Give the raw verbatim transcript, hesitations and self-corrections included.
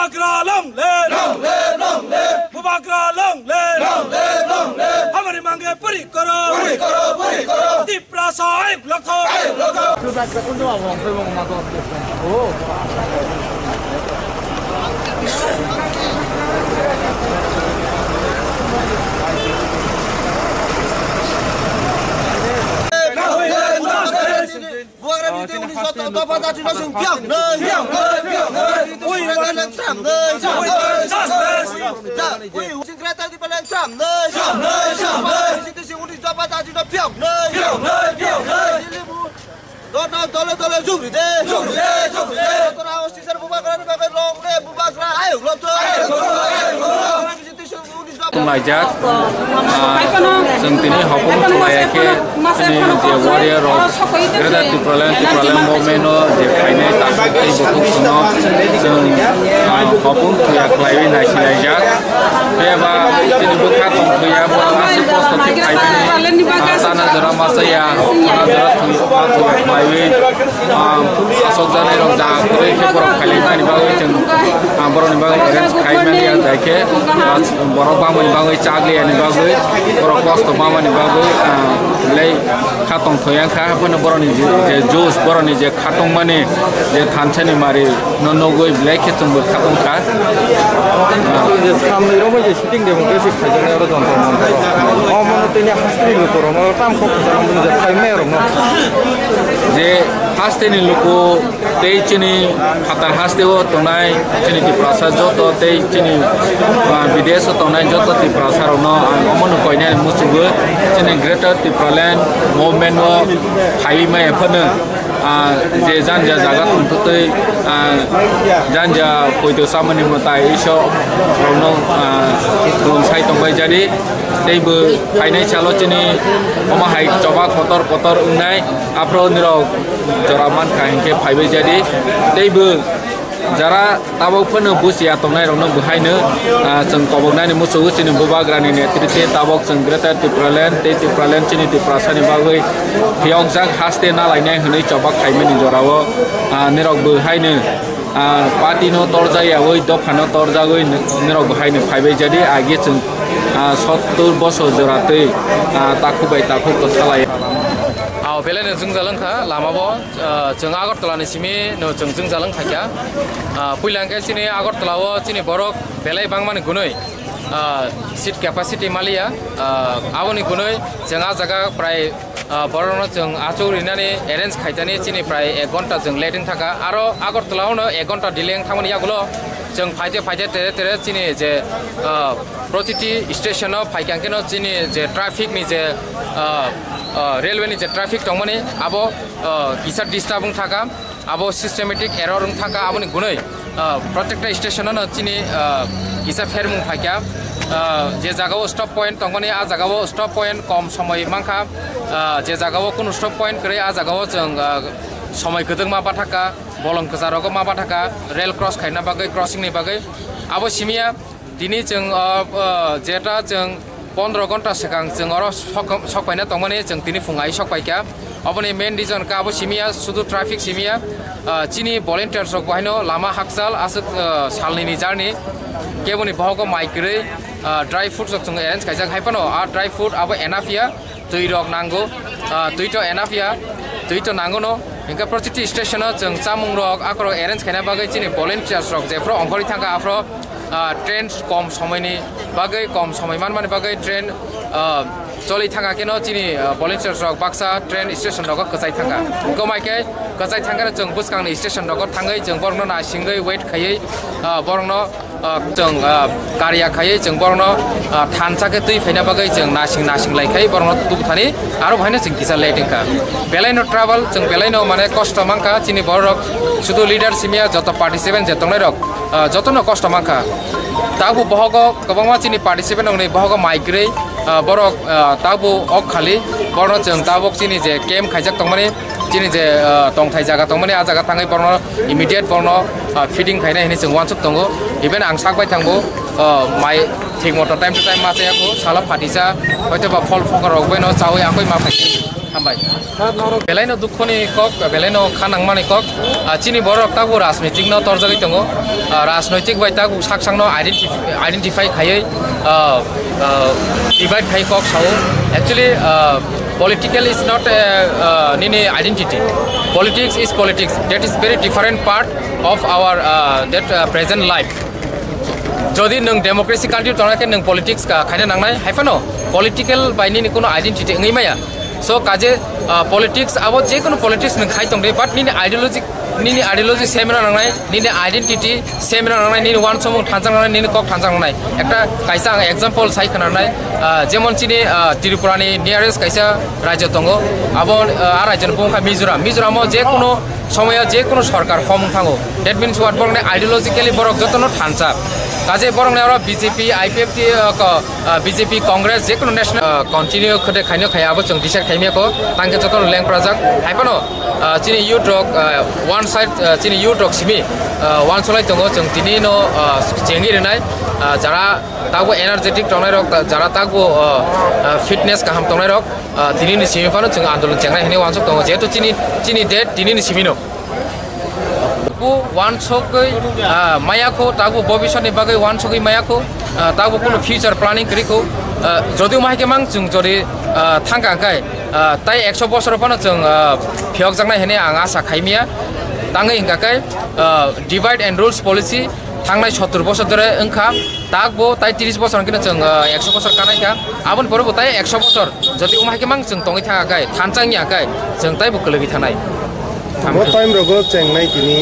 Bubagra long live! Long live, long live! Bubagra long live! Long live, long live! Hamari mange puri koro! Puri koro, puri koro! Tiprasa ayuk lokho! Ayuk lokho! Bubagra bisi tei uni joto dopha dachino chwng phiyok nai. Phiyok nai, phiyok nai. Ui, Bubagra lang cham nai. Cham nai, cham nai. Ui, Greater Tipraland cham nai. Cham nai, cham nai. Bubagra bisi tei uni dopha dachino phiyok nai. Phiyok nai, phiyok nai. Dili bu dona dole dole jugri de. Jugri de, jugri de. Dona hostisar Bubagra ni bagwi long live Bubagra ayuk lobjo. Ayuk lobjo, ayuk lobjo. Bubagra bisi tei uni Tonglaijak, ah, chwng tini hopung thulaiyakhe, chini je warrior rok, Greater Tipraland, Tipraland movement o je phainai takhuk tei bukhuk chwngno chwng, ah, hopung thuya khlaiwi naisilaijak. Phiya ba chini bwkha tongthuya, bo aswk kosto khe phaimani, ah, chana jora ma chaya, chana jora thwi, ma thuya khlaiwi. Ah, asok janai rok ja kwrwi khe borok khailai mani bagwi chwng, ah, borok ni bagwi arrange khai mani ya jai khe, ah, borok bangmani bagwi chak liya ni bagwi borok kosto bangmani bagwi, ah, belai kha tong thoi yang kha haphano borok ni je, je juice borok ni je khatong mani je thansa ni mari no nugwi belai khe chwng bo khatong kha. Samni rok bai je sitting democracy khaijaknai oro jontor montor rok. Omo no tini hasteni lukurok no tam kok khajak nang je khai mayor rok no. Je hasteni luku tei chini phatar haste o tongnai chini Tiprasa joto tei chini, ah, bidesh o tongnai joto Tiprasa rok no ang omo no koinani muchungo chini Greater Tipraland movement o phaiwi maya phano. Ah, je janja jaga tongtwtwi, ah, janja poito chamani mwtai iso rokno, ah, khulumsai tongbai jadi. Tei bo phainai salo chini omo hai choba kotor kotor wngnai, aphro nirok jora mankha hinkhe phaibai jadi. Tei bo jara tabok phano busia tongnai rokno bo haino, ah, chwng koboknani muchungo chini Bubagrani netrite tabok chwng Greater Tipraland tei Tipraland chini Tiprasani bagwi phiyokjak haste nalainai hwnwi chobak khaimani jorao, ah, nirok bo haino, ah, party no torjak yawi dopha no torjagwi nirok bo haino phaibai jadi agi chwng, ah, sottur bosor jora twi, ah, takhuk bai takhuk kwthalai. Ao belai no jwngjal wngkha lama bo. Ah, chwng Agartala ni simi no chwng jwngjal wngkha kya. Ah, puila hwnkhe chini Agartala o chini borok belai bangmani gunui, ah, seat capacity maliya. Ah, aboni gunui chwng ah jaga prai, ah, borok no chwng achuk rinani arrange khaitani chini prai ek ghonta chwng late wngthaka. Aro Agartala o no ek ghonta delay wngthangmani yagulo chwng phaite phaite tere tere chini je, ah, protiti station o phaikha hwnkhe no chini je traffic ni je, ah, ah, railway ni je traffic tongmani abo ah, kisa disturb wng thaka, abo systematic error wng thaka, aboni gunui, ah, protekta station no chini, ah, kisa phermung phaikha, ah, je jaga o stop point tongmani, ah, jaga o stop point kom somoi mankha, ah, je jaga o kunu stop point kwrwi, ah, jaga o chwng, ah, somoi kwdwkma bathakha, bolong kwcharo ma bathakha, rail cross khaina bagwi, crossing ni bagwi, abo simiya. Tini chwng, o, o, jeta chwng pondro ghonta swkang chwng oro sok, sok paina tongmani chwng tini phung ai sok paikha. Oboni main reason khe abo simiya, sudu traffic simiya, ah, chini volunteers rok bo haino lama hakchal aswk, ah, salnini journey. Keboni bohogo mai kwrwi, ah, dry fruits rok chwng arrange kaijak hai phano, ah, dry fruit abo enough ya. Twi rok nango, ah, twi to enough ya, twi to nango no. Hinkhe protiti station o chwng chamung rok akorok arrange khaina bagwi chini volunteers rok jephru ongkhorwi thangkha aphro, ah, train kom somoini bagwi, kom somoi manmani bagwi train, ah, choli thangkha kheno chini, ah, volunteers rok baksa train station rogo kwchai thangkha. Hinkhe mai khe kwchai thangkhe chwng bwskangni station rogo thangwi chwng borokno naisingwi wait khaiwi, ah, borokno ah, chwng, ah, karya khaiwi chwng borokno, ah, thansa khe twi phaina bagwi chwng nasing nasing lai khai borokno tubthani aro bo haino chwng kisa late wngkha. Belaino trouble, chwng belaino mane kosto mankha chini borok sudu leader simiya joto participant je tongnai rok, ah, jotono kosto mankha. Tabuk bohogo kwbangma chini participant rokni bohogo mai kwrwi, ah, borok, ah, tabuk ok khali borokno chwng tabuk chini je camp khaijak tongmani, chini je, ah, tongthai jaga tongmani, ah jaga thangwi borokno immediate borokno, ah, feeding khainai hinwi chwng uansuk tongo. Even ang sak bai thango, ah, mai thik moto time to time ma chaya kho, salo phatisa, hoito ba phol phokor rok bai no chawi akoi ma phai. Hambai. Belaino dukhoni kok, belaino kha nangmani kok. Ah, chini borok tabuk rajnitik no torjagwi tongo. Ah, rajnitik bai tabuk sak sakno identif-, identify khaiwi, ah, ah, divide khai kok sao. Actually, ah, political is not a, ah, nini identity. Politics is politics. That is very different part of our, ah, that, ah, present life. Jodi nwng democracy country tongna khe nwng politics ka khaina nangnai, hai phano political bai nini kuno identity wngwi maya. So kaje, ah, politics abo je kuno politics nwng khai tong de, but nini ideology, nini ideology same na nangnai, nini identity same na nangnai, nini wansomung thansa nangnai, nini kok thansa nangnai. Ekta kaisa ang example sai khna nai, ah, jemon chini, ah, Tripura ni nearest kaisa rajyo tongo, abo, ah, a rajyo ni bumung kha Mizoram. Mizoram o je kuno somoyo je kuno sorkar formung thango. That means what, borok ni ideologically borok jotono thansa. Kaje borok ni oro B J P, I P F T, ah, ko, ah, B J P, Congress, je kuno national, ah, continue khode khaino khaya abo chwng decide khaimya ko, tangke jotono leng prajak. Hai phano, ah, chini youth rok, ah, one side, ah, chini youth rok simi, ah, one solai tongo chwng tini no, ah, chengwi rinai, ah, jara tabuk energetic tongnai rok, jara tabuk, ah, ah, fitness kaham tongnai rok, ah, tini ni simi phano chwng andolon chengnai hinwi wansuk tongo, jehetu chini, chini date tini ni simi no. Bu wansugwi, ah, maya kho, tabuk bobiswt ni bagwi wansugwi maya kho, ah, tabuk kuno future planning kwrwi kho, ah, jodi wngma hai khe mang chwng jodi, ah, thangka hwnkhe, ah, tai ekso bosor phano chwng, ah, phiyokjaknai hinwi ang asa khaimya. Tangwi hwnkha khe, ah, divide and rules policy thangnai sottor bosor dhore wngkha, tak bo tai tris bosor hwnkhe chwng, ah, ekso bosor kanai kha, aboni pore bo tai ekso bosor jodi wngma hai khe mang chwng tongwi thangka khe, thansa wngya khe chwng tai bo kwlwgwi thanai. Bo time rogo chengnai tini.